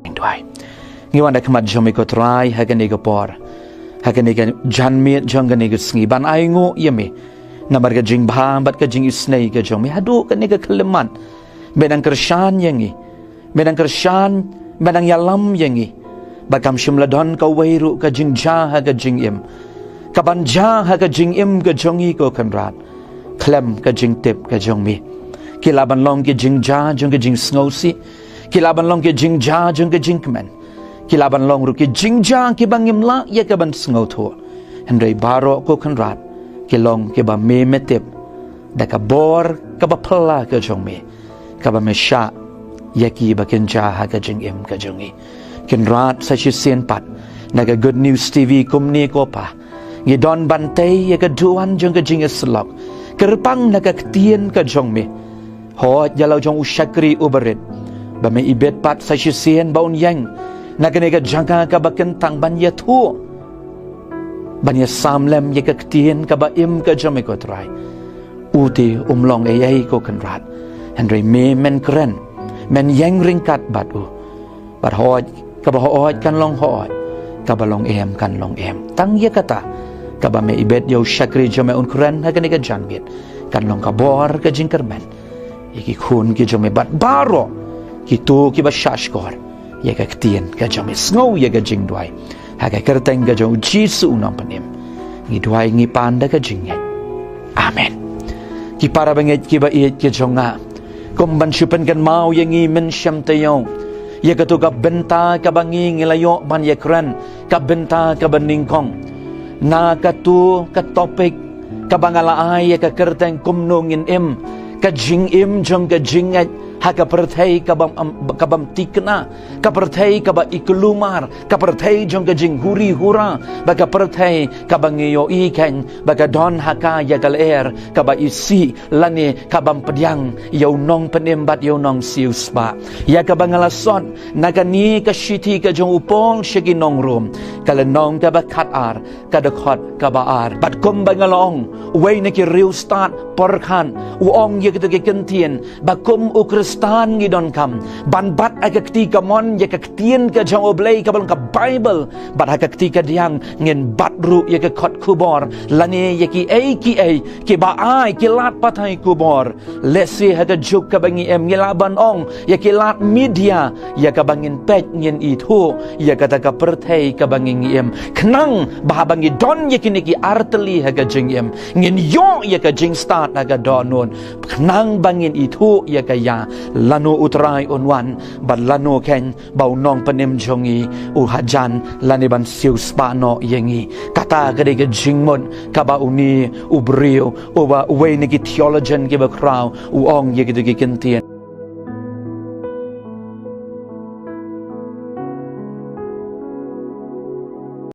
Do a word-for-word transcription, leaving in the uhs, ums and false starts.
Duwai. Ngi wan da khmat jong me ko Trai ha kane ka por, ha kane ka janmiet jong kane ka sngi, ban ai nguh ïa me namar ka jingbha bad ka jingisynei ka jong me. Haduh kane ka khyllipmat me dang kyrshan ïa ngi, me dang kyrshan, me dang ïalam ïa ngi. Bad kam shym la don kawei ruh ka jingjia ha ka jingim kaban jia ha ka jingim ka jong ngi ko Kynrad khlem ka jingtip ka jong me. Ki lah ban long ki jingjia jong ka jingsngewsih, ki lah ban long ki jingjia jong ka jingkmen, ki lah ban long ruh ki jingjia kiba ngim lah ïa kaban sngewthuh. Hynrei baroh ko Kynrad ki long kiba me me tip da ka bor kaba phylla ka jong me, kaba me shah ïa ki ba kin jia ha ka jingim ka jong ngi. Kynrad, sa shisien pat na ka Good News T V kumne ko Pa, ngi don ban tei ïa ka duwan jong ka jingïasyllok kyrpang na ka ktien ka jong me. Hooid ïa la u jong u shakri u barit, ba me ibit pat sa shisien ba un ïeng na kane ka jaka kaba kyntang ban ïathuh, ban ïasam lem ïa ka ktien kaba im ka jong me ko Trai. U te um long ei ei ko Kynrad, hynrei me men kren, men ïeng ryngkat bad u. Bad hooid kaba hooid kan long hooid, kaba long em kan long em. Tang ïa kata, kaba me ibit ïa u shakri jong me un kren ha kane ka janmiet, kan long ka bor ka jingkyrmen ïa ki khun ki jong me bad baroh kito kiba shahshkor ïa ka ktien ka jong me. Sngew ïa ka jingduwai ha ka kyrteng ka jong u Jisu u Nongpynim ngi duwai ngi pan da ka jingngeit. Amen. Ki para bangeit kiba ïeit ki jong nga, kum ban shu pynkynmaw ïa ngi mynshem taïew ïa kato ka bynta kaba ngi ngi la ïoh ban ïakren, ka bynta kaba nyngkong na kato ka topik kaba nga la ai ïa ka kyrteng kumno ngin im ka jingim jong ka jingngeit ha ka pyrthei kaba, kaba thikna, ka pyrthei kaba iklumar, ka pyrthei jong ka jinghuri hura, bad ka pyrthei kaba ngi ïohi kein ba ka don ha ka ïa ka lyer kaba isih lane kabym pdiang ïa u nongpynim bad ïa u nongsiewspah. Ïa kaba nga la sot na kane ka shithi ka jong u Paul sha ki nong Rom, ka lynnong kaba khatar, ka dkhot kaba ar. Bad kumba nga la ong, uwei na ki riewstad pyrkhat u ong ïa kito ki kyntien ba kum u Khristan ngi donkam ban bat ha ka kti kamon ïa ka ktien ka jong U Blei kaba long ka Baibl, bad ha ka kti kadiang ngin bat ruh ïa ka kot khubor lane ïa kiei kiei kiba ai ki lad pathai khubor. Lehse ha ka juk kaba ngi im ngi lah ban ong ïa ki lad media ïa kaba ngin peit ngin ithuh ïa kata ka pyrthei kaba ngi ngi im, khnang ba haba ngi don ïa kine ki artylli ha ka jingim ngin ïoh ïa ka jingstad ha ka dohnud, khnang ba ngin ithuh ïa ka ïa lano U Trai un wan bad lano kein ba u nongpynim jong ngi u hajan lane ban siewspah noh ïa ngi. Kata ka dei ka jingmut kaba une u briew, uba uwei na ki theologian kiba khraw u ong ïa kito ki kyntien.